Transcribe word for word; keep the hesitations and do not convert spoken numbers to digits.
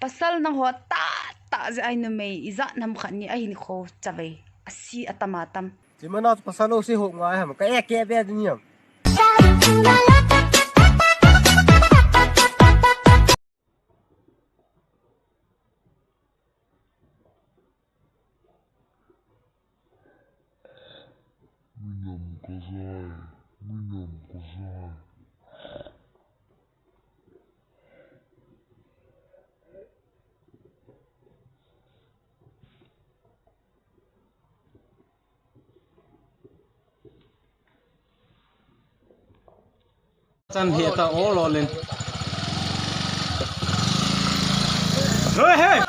Pasal nangho tah tah jeh a numei ijat ham khat ni ahin kho chavei. Asi atama tam. Chimana pasal lo si ho ngai ham. Ka e ke be ding ham. Minam kazai, minam kazai. Chan he ta o lo len. Hey, hey!